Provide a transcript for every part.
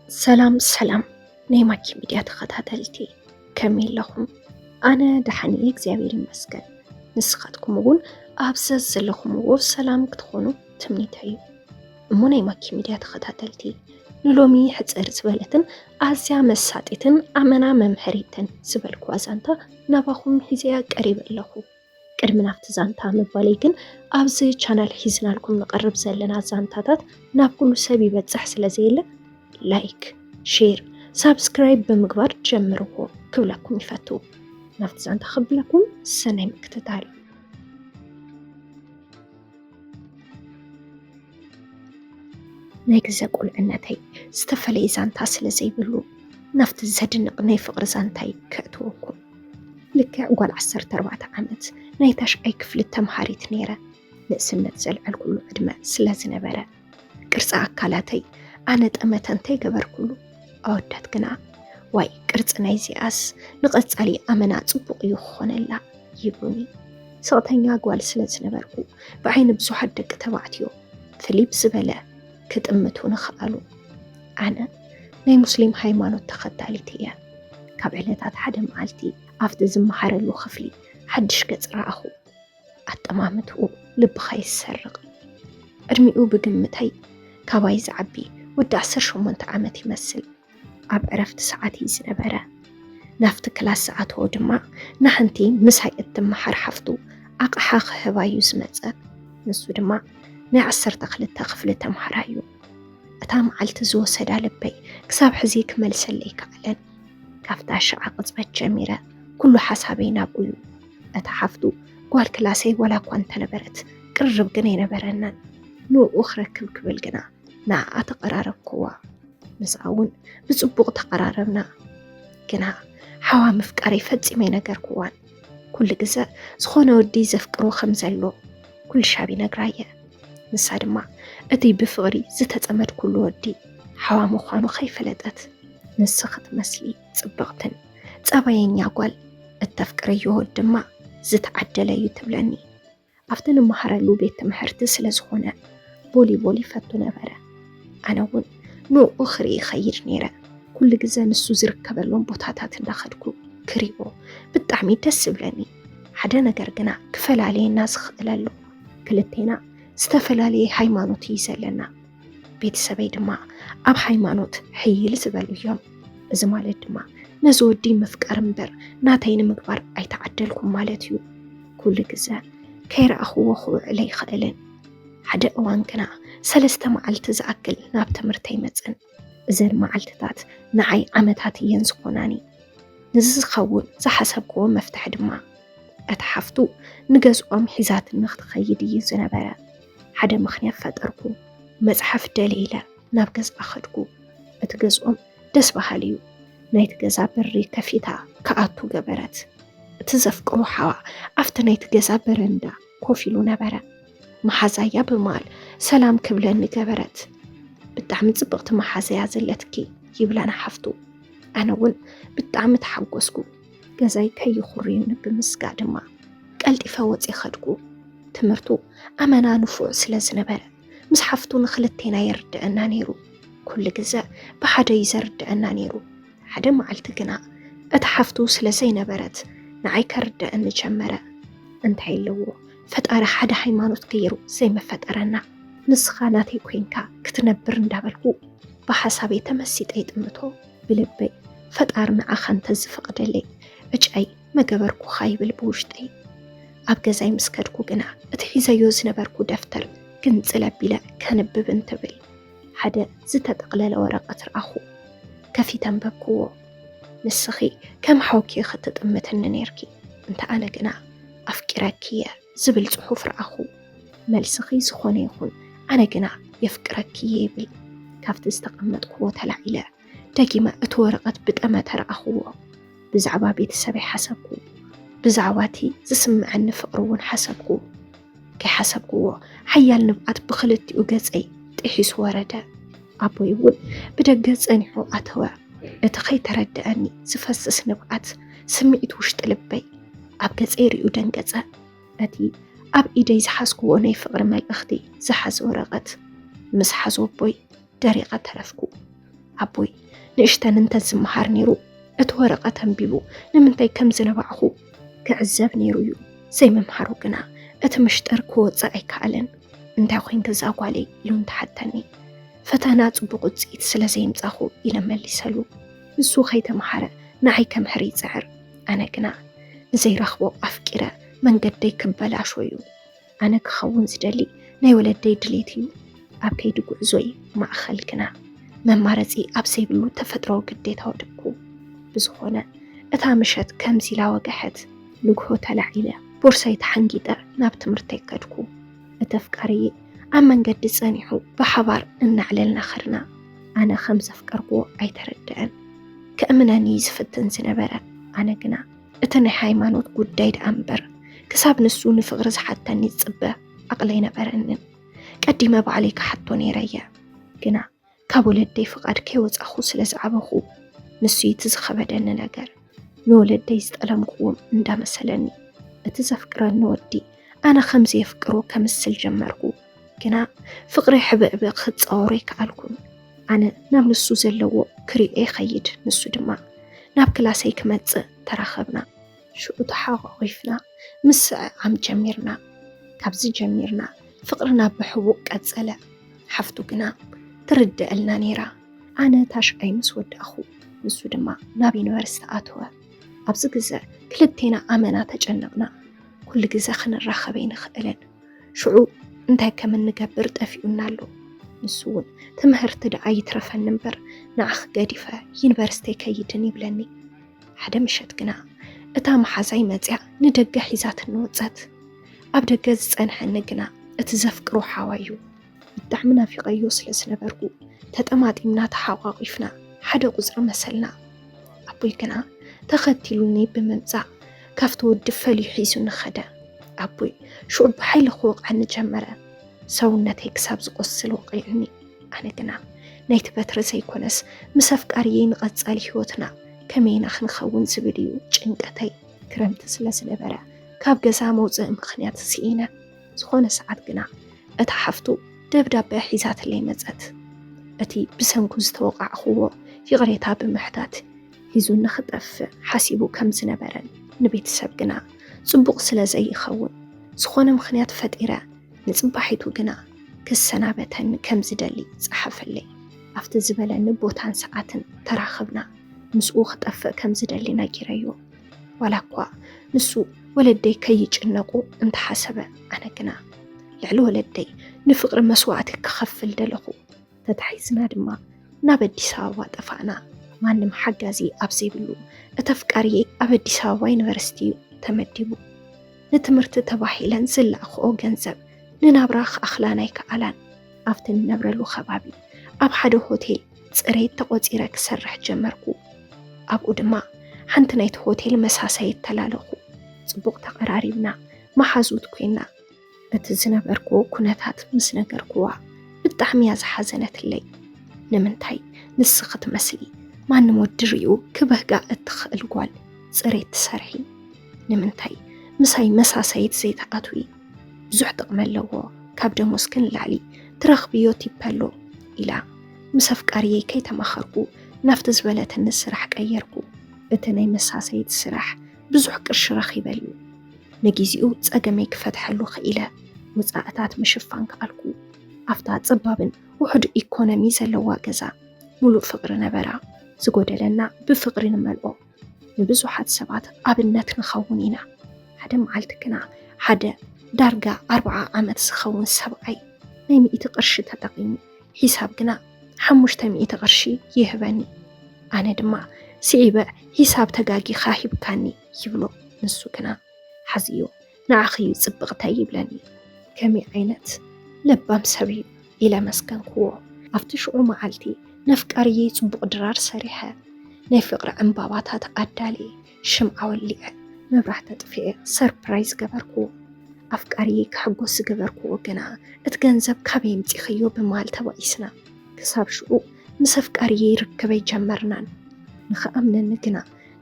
ሰላም ሰላም ናይ ማኪ ሚድያ ተኸታተልቲ፣ ከመይ ኣለኹም? ኣነ ደሓን እየ እግዚኣብሔር ይመስገን። ንስኻትኩም እውን ኣብ ዘዘለኹምዎ ሰላም ክትኾኑ ትምኒተይ እዩ። እሞ ናይ ማኪ ሚድያ ተኸታተልቲ፣ ንሎሚ ሕፅር ዝበለትን ኣዝያ መሳጢትን ኣመና መምሀሪትን ዝበልኩዋ ዛንታ ናባኹም ሒዘያ ቀሪበ ኣለኹ። ቅድሚ ናብቲ ዛንታ ምባለይ ግን፣ ኣብዚ ቻናል ሒዝናልኩም ንቐርብ ዘለና ዛንታታት ናብ ኩሉ ሰብ ይበፅሕ ስለ ዘየለ፣ ላይክ፣ ሼር፣ ሳብስክራይብ ብምግባር ጀምርዎ ክብለኩም ይፈቱ። ናብቲ ዛንታ ክብለኩም ሰናይ ምክትታል። ናይ ግዘ ቁልዕነተይ ዝተፈለየ ዛንታ ስለ ዘይብሉ፣ ናብቲ ዘድንቕ ናይ ፍቕሪ ዛንታይ ከእትወኩም። ልክዕ ጓል ዓሰርተ ኣርባዕተ ዓመት ናይ ታሽዓይ ክፍሊ ተምሃሪት ነይረ። ንእስነት ዘልዐልኩሉ ዕድመ ስለ ዝነበረ፣ ቅርፂ ኣካላተይ ኣነ ጠመተ እንተይገበርኩሉ፣ ኣወዳት ግና፣ ዋይ ቅርፂ ናይዚኣስ ንቐፃሊ ኣመና ፅቡቕ እዩ ክኾነላ ይብሉኒ። ስቕተኛ ጓል ስለ ዝነበርኩ፣ ብዓይኒ ብዙሓት ደቂ ተባዕትዮ ፍልይ ብዝበለ ክጥምቱ ንኽኣሉ። ኣነ ናይ ሙስሊም ሃይማኖት ተኸታሊት እየ። ካብ ዕለታት ሓደ መዓልቲ ኣብቲ ዝመሃረሉ ክፍሊ ሓድሽ ገጽ ረኣኹ። ኣጠማምትኡ ልብኻ ይሰርቕ። ዕድሚኡ ብግምተይ ካባይ ዝዓቢ ወዲ ዓሰርተ ሸሞንተ ዓመት ይመስል። ኣብ ዕረፍቲ ሰዓት እዩ ዝነበረ። ናብቲ ክላስ ዝኣተወ ድማ ንሓንቲ ምሳይ እትመሃር ሓፍቱ ኣቕሓ ክህባ እዩ ዝመጸ። ንሱ ድማ ናይ ዓሰርተ ክልተ ክፍሊ ተምሃራይ እዩ። እታ መዓልቲ ዝወሰዳ ልበይ ክሳብ ሕዚ ክመልሰለይ ኣይከኣለን። ካብታ ሽዓ ቅጽበት ጀሚረ ኩሉ ሓሳበይ ናብኡ እዩ። እታ ሓፍቱ ጓል ክላሰይ ዋላ እኳ እንተነበረት ቅርርብ ግን ኣይነበረናን። ንኡ ክረክብ ክብል ግና ንዓኣ ተቐራረብኩዋ። ምስኣ እውን ብጽቡቕ ተቐራረብና። ግና ሓዋ ምፍቃረይ ፈጺመ ኣይነገርኩዋን። ኩሉ ግዘ ዝኾነ ወዲ ዘፍቅሮ ከም ዘሎ ኩሉ ሻብ ይነግራ እየ። ንሳ ድማ እቲ ብፍቕሪ ዝተጸመድኩሉ ወዲ ሓዋ ምዃኑ ከይፈለጠት፣ "ንስኺ ትመስሊ ጽብቕትን ጸባየኛ ጓል እተፍቅርዮ ወዲ ድማ ዝተዓደለ እዩ" ትብለኒ። ኣብቲ ንመሃረሉ ቤት ትምህርቲ ስለ ዝኾነ ቮሊቦል ይፈቱ ነበረ። ኣነ እውን ንኡ ክርኢ ይኸይድ ነይረ። ኩሉ ግዘ ንሱ ዝርከበሎም ቦታታት እንዳኸድኩ ክሪኦ ብጣዕሚ ደስ ዝብለኒ። ሓደ ነገር ግና ክፈላልየና ዝኽእል ኣሎ። ክልቴና ዝተፈላለየ ሃይማኖት እዩ ዘለና። ቤተሰበይ ድማ ኣብ ሃይማኖት ሕይል ዝበሉ እዮም። እዚ ማለት ድማ ነዚ ወዲ ምፍቃር እምበር ናተይ ንምግባር ኣይተዓደልኩም ማለት እዩ። ኩሉ ግዘ ከይረኣኽዎ ክውዕል ኣይኽእልን። ሓደ እዋን ግና ሰለስተ መዓልቲ ዝኣክል ናብ ትምህርቲ ኣይመጽን። እዘን መዓልትታት ንዓይ ዓመታት እየን ዝኾናኒ። ንዚ ዝኸውን ዝሓሰብክዎ መፍትሒ ድማ፣ እታ ሓፍቱ ንገዝኦም ሒዛትኒ ክትኸይድ እዩ ዝነበረ። ሓደ ምኽንያት ፈጠርኩ። መጽሓፍ ደልየ ኢለ ናብ ገዝኣ ከድኩ። እቲ ገዝኦም ደስ በሃሊ እዩ። ናይቲ ገዛ በሪ ከፊታ ክኣቱ ገበረት። እቲ ዘፍቅሮ ሓዋ ኣብቲ ናይቲ ገዛ በረንዳ ኮፍ ኢሉ ነበረ። መሓዛያ ብምባል ሰላም ክብለኒ ገበረት። "ብጣዕሚ ጽብቕቲ መሓዛያ ዘለትኪ" ይብላ ንሓፍቱ። ኣነ እውን ብጣዕሚ ተሓጎስኩ። ገዛይ ከይኹርዩኒ ብምስጋእ ድማ ቀልጢፈ ወጺ ከድኩ። ትምህርቱ ኣመና ንፉዕ ስለ ዝነበረ፣ ምስ ሓፍቱ ንኽልቴና የርድአና ነይሩ። ኩሉ ግዘ ብሓደ እዩ ዘርድአና ነይሩ። ሓደ መዓልቲ ግና እታ ሓፍቱ ስለ ዘይነበረት ንዓይ ከርድአኒ ጀመረ። እንታይ ኣለዎ ፈጣሪ ሓደ ሃይማኖት ገይሩ ዘይመፈጠረና? ንስኻ ናተይ ኮይንካ ክትነብር እንዳበልኩ ብሓሳበይ ተመሲጠ ይጥምቶ። ብልበይ ፈጣሪ ንዓኻ እንተዝፈቕደለይ ዕጫይ መገበርኩኻ ይብል ብውሽጠይ። ኣብ ገዛይ ምስ ከድኩ ግና እቲ ሒዘዮ ዝነበርኩ ደፍተር ግንጽል ኣቢለ ከንብብ እንትብል ሓደ ዝተጠቕለለ ወረቐት ረኣኹ። ከፊተ ኣንበብክዎ። "ንስኺ ከም ሓውኪ ክትጥምትኒ ነይርኪ፣ እንተ ኣነ ግና ኣፍቂረኪ እየ" ዝብል ጽሑፍ ረኣኹ። "መልስኺ ዝኾነ ይኹን፣ ኣነ ግና የፍቅረኪ እየ" ይብል። ካብቲ ዝተቐመጥክዎ ተላዒለ ደጊመ እቲ ወረቐት ብጠመተ ረኣኽዎ። ብዛዕባ ቤተሰበይ ሓሰብኩ። ብዛዕባ እቲ ዝስምዐኒ ፍቕሪ እውን ሓሰብኩ። ከይሓሰብክዎ ሓያል ንብዓት ብኽልቲኡ ገጸይ ጥሒሱ ወረደ። ኣቦይ እውን ብደገ ጸኒሑ ኣተወ። እቲ ከይተረድኣኒ ዝፈስስ ንብዓት ስምዒት ውሽጢ ልበይ ኣብ ገጸይ ሪኡ ደንገጸ። እቲ ኣብ ኢደይ ዝሓዝክዎ ናይ ፍቕሪ መልእኽቲ ዝሓዘ ወረቐት ምስ ሓዞ ኣቦይ ደሪቐ ተረፍኩ። ኣቦይ ንእሽተን እንተ ዝመሃር ነይሩ፣ እቲ ወረቐት ኣንቢቡ ንምንታይ ከም ዝነባዕኹ ክዕዘብ ነይሩ እዩ። ዘይምምሃሩ ግና እቲ ምሽጥር ክወጽእ ኣይከኣለን። "እንታይ ኮይንኪ እዛ ጓለይ?" ኢሉ እንተሓተኒ፣ "ፈተና ጽቡቕ ውጽኢት ስለ ዘየምጻኹ" ኢለ መሊሰሉ። ንሱ ከይተምሃረ ንዓይ ከምህር ይጽዕር። ኣነ ግና ንዘይረኽቦ ኣፍቂረ መንገደይ ክበላሾ እዩ። ኣነ ክኸውን ዝደሊ ናይ ወለደይ ድሌት እዩ። ኣብ ከይዲ ጉዕዞይ ማእኸል ግና መማረፂ ኣብ ዘይብሉ ተፈጥሮኣዊ ግዴታ ወደቅኩ። ብዝኾነ እታ ምሸት ከምዚ ኢላ ወገሐት። ንግሆ ተላዒለ ቦርሳይ ተሓንጊጠ ናብ ትምህርተይ ከድኩ። እቲ ኣፍቃሪየ ኣብ መንገዲ ጸኒሑ ብሓባር እናዕለልና ኸድና። ኣነ ከም ዘፍቀርኩዎ ኣይተረድአን። ከእምነኒ ዝፍትን ዝነበረ፣ ኣነ ግና እቲ ናይ ሃይማኖት ጉዳይ ደኣ እምበር፣ ክሳብ ንሱ ንፍቕሪ ዝሓተኒ ዝጽበ ዓቕሊ ኣይነበረንን። ቀዲመ ባዕለይ ክሓቶ ነይረየ። ግና ካብ ወለደይ ፍቓድ ከይወጻኹ ስለ ዝዓበኹ፣ ንሱ እቲ ዝኸበደኒ ነገር። ንወለደይ ዝጠለምኩዎም እንዳመሰለኒ፣ እቲ ዘፍቅረኒ ወዲ ኣነ ከም ዘየፍቅሮ ከምስል ጀመርኩ። ግና ፍቕሪ ሕብዕብዕ ክጻወሮ ኣይከኣልኩን። ኣነ ናብ ንሱ ዘለዎ ክሪኦ ይኸይድ፣ ንሱ ድማ ናብ ክላሰይ ክመጽእ ተራኸብና። ሽዑ ተሓቋቒፍና ምስዕዓም ጀሚርና። ካብዚ ጀሚርና ፍቕርና ብሕቡእ ቀጸለ። ሓፍቱ ግና ትርድኣልና ነይራ። ኣነ ታሽዓይ ምስ ወዳእኹ፣ ንሱ ድማ ናብ ዩኒቨርሲቲ ኣተወ። ኣብዚ ግዘ ክልቴና ኣመና ተጨነቕና። ኩሉ ግዘ ክንራኸብ ኣይንኽእልን። ሽዑ እንታይ ከም እንገብር ጠፊኡና ኣሎ። ንሱ እውን ትምህርቲ ደኣ ይትረፈኒ እምበር ንዓኺ ገዲፈ ዩኒቨርሲቲ ኣይከይድን ይብለኒ። ሓደ ምሸት ግና እታ መሓዛይ መጽያ ንደገ ሒዛትኒ ወጸት። ኣብ ደገ ዝጸንሐኒ ግና እቲ ዘፍቅሮ ሓዋይ እዩ። ብጣዕሚ ናፊቐዮ ስለ ዝነበርኩ ተጠማጢምና ተሓቋቒፍና ሓደ ቁጽሪ መሰልና። ኣቦይ ግና ተኸቲሉኒ ብምምጻእ ካብቲ ወዲ ፈልዩ ሒዙኒ ኸደ። ኣቦይ ሽዑ ብሓይሊ ክወቕዐኒ ጀመረ። ሰውነተይ ክሳብ ዝቖስል ወቒዑኒ። ኣነ ግና ናይቲ በትሪ ዘይኮነስ ምስ ኣፍቃሪየይ ንቐጻሊ ህይወትና ከመይ ኢና ክንኸውን ዝብል እዩ ጭንቀተይ። ክረምቲ ስለ ዝነበረ ካብ ገዛ መውጽኢ ምኽንያት ስኢነ። ዝኾነ ሰዓት ግና እታ ሓፍቱ ደብዳበ ሒዛትለይ መጸት። እቲ ብሰንኩ ዝተወቃዕኽዎ ይቕሬታ ብምሕታት ሒዙኒ ክጠፍእ ሓሲቡ ከም ዝነበረን ንቤተሰብ ግና ጽቡቕ ስለ ዘይኸውን ዝኾነ ምኽንያት ፈጢረ ንጽባሒቱ ግና ክሰናበተኒ ከም ዝደሊ ጸሓፈለይ። ኣብቲ ዝበለኒ ቦታን ሰዓትን ተራኸብና። ምስኡ ክጠፍእ ከም ዝደሊ ነጊረዮ። ዋላ እኳ ንሱ ወለደይ ከይጭነቑ እንተሓሰበ፣ ኣነ ግና ልዕሊ ወለደይ ንፍቕሪ መስዋእቲ ክኸፍል ደለኹ። ተታሒዝና ድማ ናብ ኣዲስ ኣበባ ጠፋእና። ማንም ሓጋዚ ኣብ ዘይብሉ፣ እቲ ኣፍቃሪየይ ኣብ ኣዲስ ኣበባ ዩኒቨርሲቲ እዩ ተመዲቡ። ንትምህርቲ ተባሂለን ዝለኣኽኦ ገንዘብ ንናብራ ክኣኽላን ኣይከኣላን። ኣብቲ ንነብረሉ ከባቢ ኣብ ሓደ ሆቴል ጽሬት ተቖጺረ ክሰርሕ ጀመርኩ። ኣብኡ ድማ ሓንቲ ናይቲ ሆቴል መሳሰየት ተላለኹ። ጽቡቕ ተቐራሪብና፣ መሓዙት ኮይና። እቲ ዝነበርክዎ ኩነታት ምስ ነገርክዋ፣ ብጣዕሚ እያ ዝሓዘነትለይ። "ንምንታይ ንስኺ ትመስሊ ማንም ወዲ ሪኡ ክበህጋ እትኽእል ጓል ጽሬት ትሰርሒ? ንምንታይ ምሳይ መሳሰይት ዘይትኣትዊ? ብዙሕ ጥቕሚ ኣለዎ። ካብ ደሞዝኪ ንላዕሊ ትረኽብዮ ቲፕ ኣሎ" ኢላ። ምስ ኣፍቃሪየይ ከይተማኸርኩ ናብቲ ዝበለትኒ ስራሕ ቀየርኩ። እቲ ናይ መሳሰይት ስራሕ ብዙሕ ቅርሺ ረኺበሉ። ንግዜኡ ጸገመይ ክፈትሐሉ ክኢለ። ወጻእታት ምሽፋን ከኣልኩ። ኣብታ ጸባብን ውሑድ ኢኮኖሚ ዘለዋ ገዛ ሙሉእ ፍቕሪ ነበራ። ዝጎደለና ብፍቕሪ ንመልኦ። ንብዙሓት ሰባት ኣብነት ንኸውን ኢና። ሓደ መዓልቲ ግና ሓደ ዳርጋ ኣርብዓ ዓመት ዝኸውን ሰብኣይ ናይ ሚእቲ ቅርሺ ተጠቒሙ፣ ሒሳብ ግና ሓሙሽተ ሚእቲ ቅርሺ ይህበኒ። ኣነ ድማ ስዒበ፣ "ሒሳብ ተጋጊኻ ሂብካኒ" ይብሎ። ንሱ ግና ሓዝዮ፣ "ንዓኺ እዩ ጽብቕተይ" ይብለኒ። ከመይ ዓይነት ለባም ሰብ እዩ ኢለ መስገንክዎ። ኣብቲ ሽዑ መዓልቲ ነፍቃሪየይ ጽቡቕ ድራር ሰሪሐ፣ ናይ ፍቕሪ ዕምባባታት ኣዳልየ፣ ሽምዓ ወሊዐ፣ መብራህቲ ኣጥፊኤ ሰርፕራይዝ ገበርክዎ። ኣፍቃሪየይ ክሕጎስ ዝገበርክዎ ግና፣ "እቲ ገንዘብ ካበይ ኣምጺኽዮ?" ብምባል ተባኢስና። ክሳብ ሽዑ ምስ ኣፍቃሪየይ ርክበይ ጀመርናን። ንኽኣምነኒ ግና፣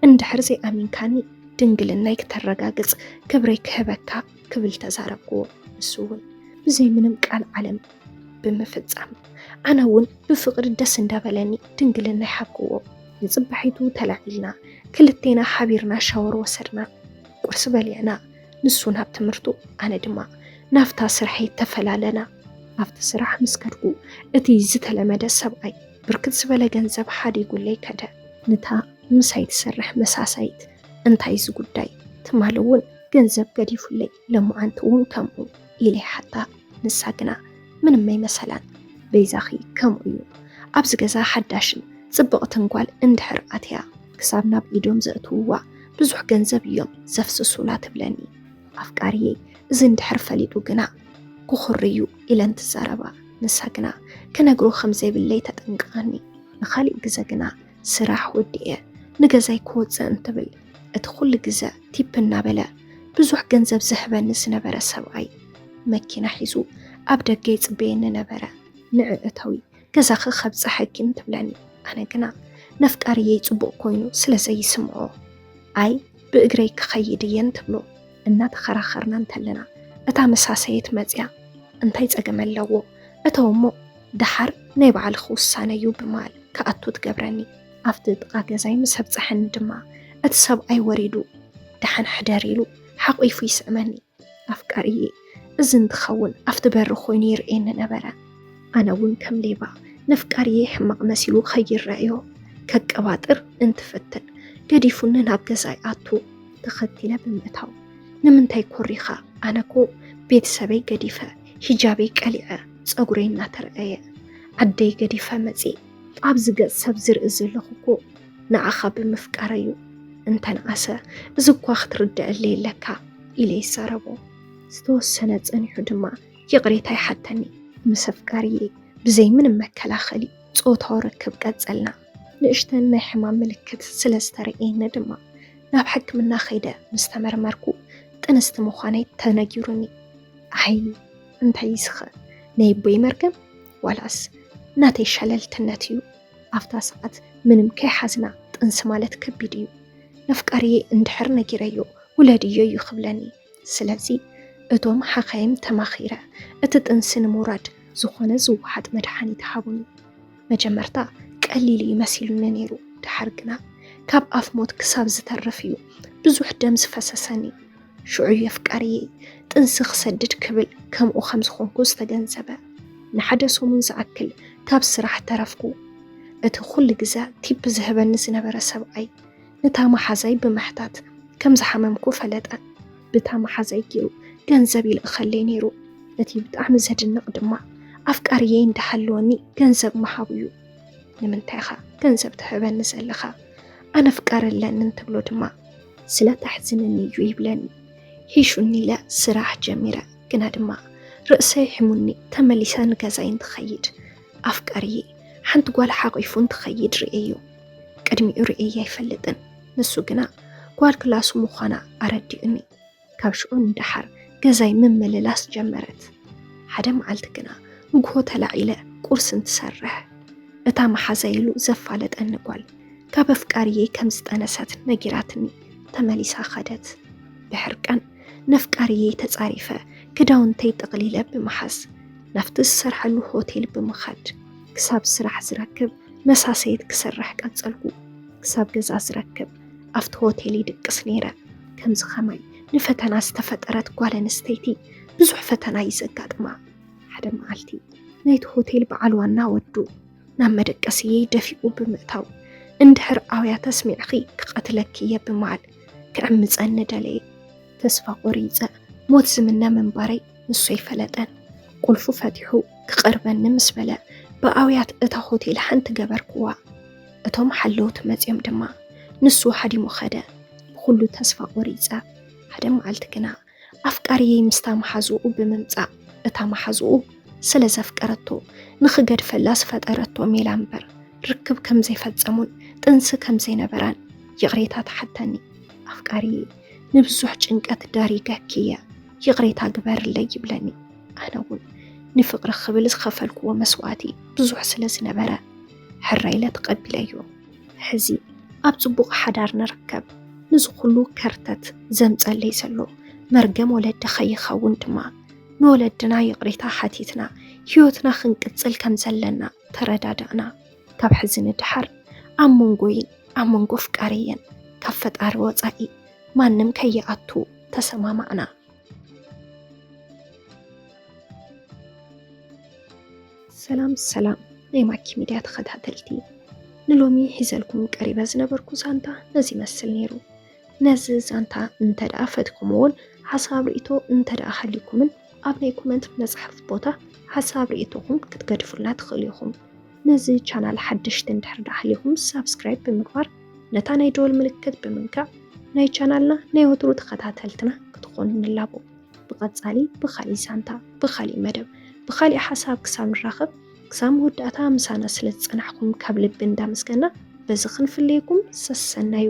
"እንድሕር ዘይኣሚንካኒ፣ ድንግልናይ ክተረጋግጽ ክብረይ ክህበካ" ክብል ተዛረብክዎ። ንሱ እውን ብዘይ ምንም ቃል ዓለም ብምፍጻም፣ ኣነ እውን ብፍቕሪ ደስ እንዳበለኒ ድንግልና ይሓብክዎ። ንጽባሒቱ ተላዒልና፣ ክልቴና ሓቢርና ሻወር ወሰድና። ቁርሲ በሊዕና፣ ንሱ ናብ ትምህርቱ፣ ኣነ ድማ ናብታ ስርሐይ ተፈላለና። ኣብቲ ስራሕ ምስ ከድኩ፣ እቲ ዝተለመደ ሰብኣይ ብርክት ዝበለ ገንዘብ ሓዲጉለይ ከደ። ንታ ምሳይ ትሰርሕ መሳሳይት፣ "እንታይ እዚ ጉዳይ? ትማሊ እውን ገንዘብ ገዲፉለይ፣ ለማዓንቲ እውን ከምኡ" ኢለ ይሓታ። ንሳ ግና ምንም ኣይመሰላን። "በይዛኺ ከምኡ እዩ። ኣብዚ ገዛ ሓዳሽን ጽብቕትን ጓል እንድሕር ኣትያ፣ ክሳብ ናብ ኢዶም ዘእትውዋ ብዙሕ ገንዘብ እዮም ዘፍስሱላ" ትብለኒ። ኣፍቃሪየይ እዚ እንድሕር ፈሊጡ ግና ክኹሪ እዩ ኢለን ትዛረባ። ንሳ ግና ክነግሮ ከም ዘይብለይ ተጠንቅቐኒ። ንኻሊእ ግዘ ግና ስራሕ ወዲኤ ንገዛይ ክወፅእ እንትብል፣ እቲ ኩሉ ግዘ ቲፕ እናበለ ብዙሕ ገንዘብ ዝህበኒ ዝነበረ ሰብኣይ መኪና ሒዙ ኣብ ደገ ይፅበየኒ ነበረ። "ንዒ እተዊ፣ ገዛኺ ከብፅሐኪ" እንትብለኒ፣ ኣነ ግና ነፍቃሪየይ ፅቡቕ ኮይኑ ስለ ዘይስምዖ፣ "ኣይ፣ ብእግረይ ክኸይድ እየ" እንትብሎ፣ እናተኸራኸርና እንተለና፣ እታ መሳሰየት መፅያ፣ "እንታይ ፀገም ኣለዎ? እተው እሞ፣ ደሓር ናይ ባዕልኺ ውሳነ እዩ" ብምባል ክኣቱ ትገብረኒ። ኣብቲ ጥቓ ገዛይ ምስ ኣብፀሐኒ ድማ፣ እቲ ሰብኣይ ወሪዱ፣ "ደሓን ሕደር" ኢሉ ሓቂፉ ይስዕመኒ። ኣፍቃሪየ እዚ እንትኸውን ኣብቲ በሪ ኮይኑ ይርእየኒ ነበረ። ኣነ እውን ከም ሌባ ነፍቃሪየ ሕማቕ መሲሉ ከይረኣዮ ከቀባጥር እንትፍትን፣ ገዲፉኒ ናብ ገዛ ይኣቱ። ተኸቲለ ብምእታው፣ "ንምንታይ ኮሪኻ? ኣነ እኮ ቤተሰበይ ገዲፈ፣ ሂጃበይ ቀሊዐ፣ ጸጉረይ እናተረኣየ፣ ዓደይ ገዲፈ መጺኤ፣ ኣብዚ ገጽ ሰብ ዝርኢ ዘለኹ እኮ ንዓኻ ብምፍቃረይ እዩ። እንተንኣሰ እዚ እኳ ክትርድኣለይ ኣለካ" ኢለ ይዛረቦ። ዝተወሰነ ጸኒሑ ድማ ይቕሬታ ይሓተኒ። ምስ ኣፍቃሪየይ ብዘይ ምንም መከላኸሊ ጾታዊ ርክብ ቀጸልና። ንእሽተን ናይ ሕማም ምልክት ስለ ዝተረእየኒ ድማ ናብ ሕክምና ከይደ ምስ ተመርመርኩ ጥንስቲ ምዃነይ ተነጊሩኒ። ኣይ፣ እንታይ ይስኸ፣ ናይ ኣቦይ መርገም ዋላስ ናተይ ሸለልትነት እዩ? ኣብታ ሰዓት ምንም ከይሓዝና ጥንሲ ማለት ከቢድ እዩ። ነፍቃሪየ እንድሕር ነጊረዮ ውለድዮ እዩ ክብለኒ። ስለዚ እቶም ሓኻይም ተማኺረ እቲ ጥንሲ ንምውራድ ዝኾነ ዝወሓጥ መድሓኒት ሃቡኒ። መጀመርታ ቀሊል እዩ መሲሉኒ ነይሩ፣ ደሓር ግና ካብ ኣፍ ሞት ክሳብ ዝተርፍ እዩ ብዙሕ ደም ዝፈሰሰኒ። ሽዑ የፍቃሪየይ ጥንሲ ክሰድድ ክብል ከምኡ ከም ዝኾንኩ ዝተገንዘበ። ንሓደ ሰሙን ዝኣክል ካብ ስራሕ ተረፍኩ። እቲ ኩሉ ግዘ ቲፕ ዝህበኒ ዝነበረ ሰብኣይ ነታ መሓዛይ ብምሕታት ከም ዝሓመምኩ ፈለጠ። ብታ መሓዛይ ገይሩ ገንዘብ ይልእኸለይ ነይሩ። እቲ ብጣዕሚ ዘድንቕ ድማ ኣፍቃሪየይ እንዳሃለወኒ ገንዘብ ምሃቡ እዩ። "ንምንታይ ኢኻ ገንዘብ ትህበኒ ዘለኻ? ኣነ ኣፍቃሪ ኣለኒ" እንትብሎ ድማ "ስለ ተሕዝነኒ እዩ" ይብለኒ። ሂሹኒ ኢለ ስራሕ ጀሚረ፣ ግና ድማ ርእሰይ ሒሙኒ ተመሊሰ ንገዛይ እንትኸይድ ኣፍቃሪየይ ሓንቲ ጓል ሓቒፉ እንትኸይድ ርእየዮ። ቅድሚኡ ርእየያ ኣይፈልጥን። ንሱ ግና ጓል ክላሱ ምዃና ኣረዲኡኒ። ካብ ሽዑ ንደሓር ገዛይ ምምልላስ ጀመረት። ሓደ መዓልቲ ግና ንግሆ ተላዒለ ቁርሲ እንትሰርሕ፣ እታ መሓዛይ ኢሉ ዘፋለጠኒ ጓል ካብ ኣፍቃሪየይ ከም ዝጠነሰት ነጊራትኒ ተመሊሳ ኸደት። ድሕሪ ቀን ነፍቃሪየይ ተጻሪፈ ክዳውንተይ ጠቕሊለ ብምሓዝ ናብቲ ዝሰርሐሉ ሆቴል ብምኻድ ክሳብ ስራሕ ዝረክብ መሳሰይት ክሰርሕ ቀጸልኩ። ክሳብ ገዛ ዝረክብ ኣብቲ ሆቴል ይድቅስ ነይረ። ከምዚ ኸማይ ንፈተና ዝተፈጠረት ጓል ኣንስተይቲ ብዙሕ ፈተና እዩ ዘጋጥማ። ሓደ መዓልቲ ናይቲ ሆቴል በዓል ዋና ወዱ ናብ መደቀስየይ ደፊኡ ብምእታው፣ "እንድሕር ኣውያ ተስሚዕኺ ክቐትለኪ እየ" ብምባል ክዕምጸኒ ደለየ። ተስፋ ቆሪጸ ሞት ዝምነ ምንባረይ ንሱ ኣይፈለጠን። ቁልፉ ፈቲሑ ክቐርበኒ ምስ በለ ብኣውያት እታ ሆቴል ሓንቲ ገበርክዋ። እቶም ሓለውቲ መጺኦም ድማ ንሱ ሃዲሙ ኸደ። ብኹሉ ተስፋ ቆሪጸ። ሓደ መዓልቲ ግና ኣፍቃሪየይ ምስታ መሓዝኡ ብምምጻእ፣ እታ መሓዝኡ ስለ ዘፍቀረቶ ንኽገድፈላ ዝፈጠረቶ ሜላ እምበር ርክብ ከም ዘይፈጸሙን ጥንሲ ከም ዘይነበራን ይቕሬታ ትሓተኒ። ኣፍቃሪየይ ንብዙሕ ጭንቀት ዳሪገኪ እየ፣ ይቕሬታ ግበርለይ ይብለኒ። ኣነ እውን ንፍቕሪ ክብል ዝኸፈልክዎ መስዋእቲ ብዙሕ ስለ ዝነበረ ሕራይ ኢለ ተቐቢለዮ። ሕዚ ኣብ ጽቡቕ ሓዳር ንርከብ። ንዚ ኩሉ ከርተት ዘምጸለይ ዘሎ መርገም ወለዲ ከይኸውን ድማ ንወለድና ይቕሬታ ሓቲትና ህይወትና ክንቅጽል ከም ዘለና ተረዳዳእና። ካብ ሕዚ ንደሓር ኣብ መንጎይን ኣብ መንጎ ፍቃረየን ካብ ፈጣሪ ወጻኢ ማንም ከይኣቱ ተሰማማዕና። ሰላም ሰላም ናይ ማኪ ሚድያ ተኸታተልቲ፣ ንሎሚ ሒዘልኩም ቀሪበ ዝነበርኩ ዛንታ ነዚ ይመስል ነይሩ። ነዚ ዛንታ እንተ ደኣ ፈትኩምዎን ሓሳብ ርእይቶ እንተ ደኣ ሃልዩኩምን ኣብ ናይ ኮመንት መጽሓፍ ቦታ ሓሳብ ርእይቶኹም ክትገድፉልና ትኽእሉ ኢኹም። ነዚ ቻናል ሓደሽቲ እንድሕር ደኣ ሃልዩኩም ሳብስክራይብ ብምግባር ነታ ናይ ደወል ምልክት ብምንካዕ ናይ ቻናልና ናይ ወትሩ ተኸታተልትና ክትኾኑ ንላቦ። ብቐጻሊ ብኻሊእ ዛንታ፣ ብኻሊእ መደብ፣ ብኻሊእ ሓሳብ ክሳብ ንራኸብ፣ ክሳብ መወዳእታ ምሳና ስለ ዝጸናሕኩም ካብ ልቢ እንዳመስገና፣ በዚ ክንፍለየኩም ሰሰናዩ።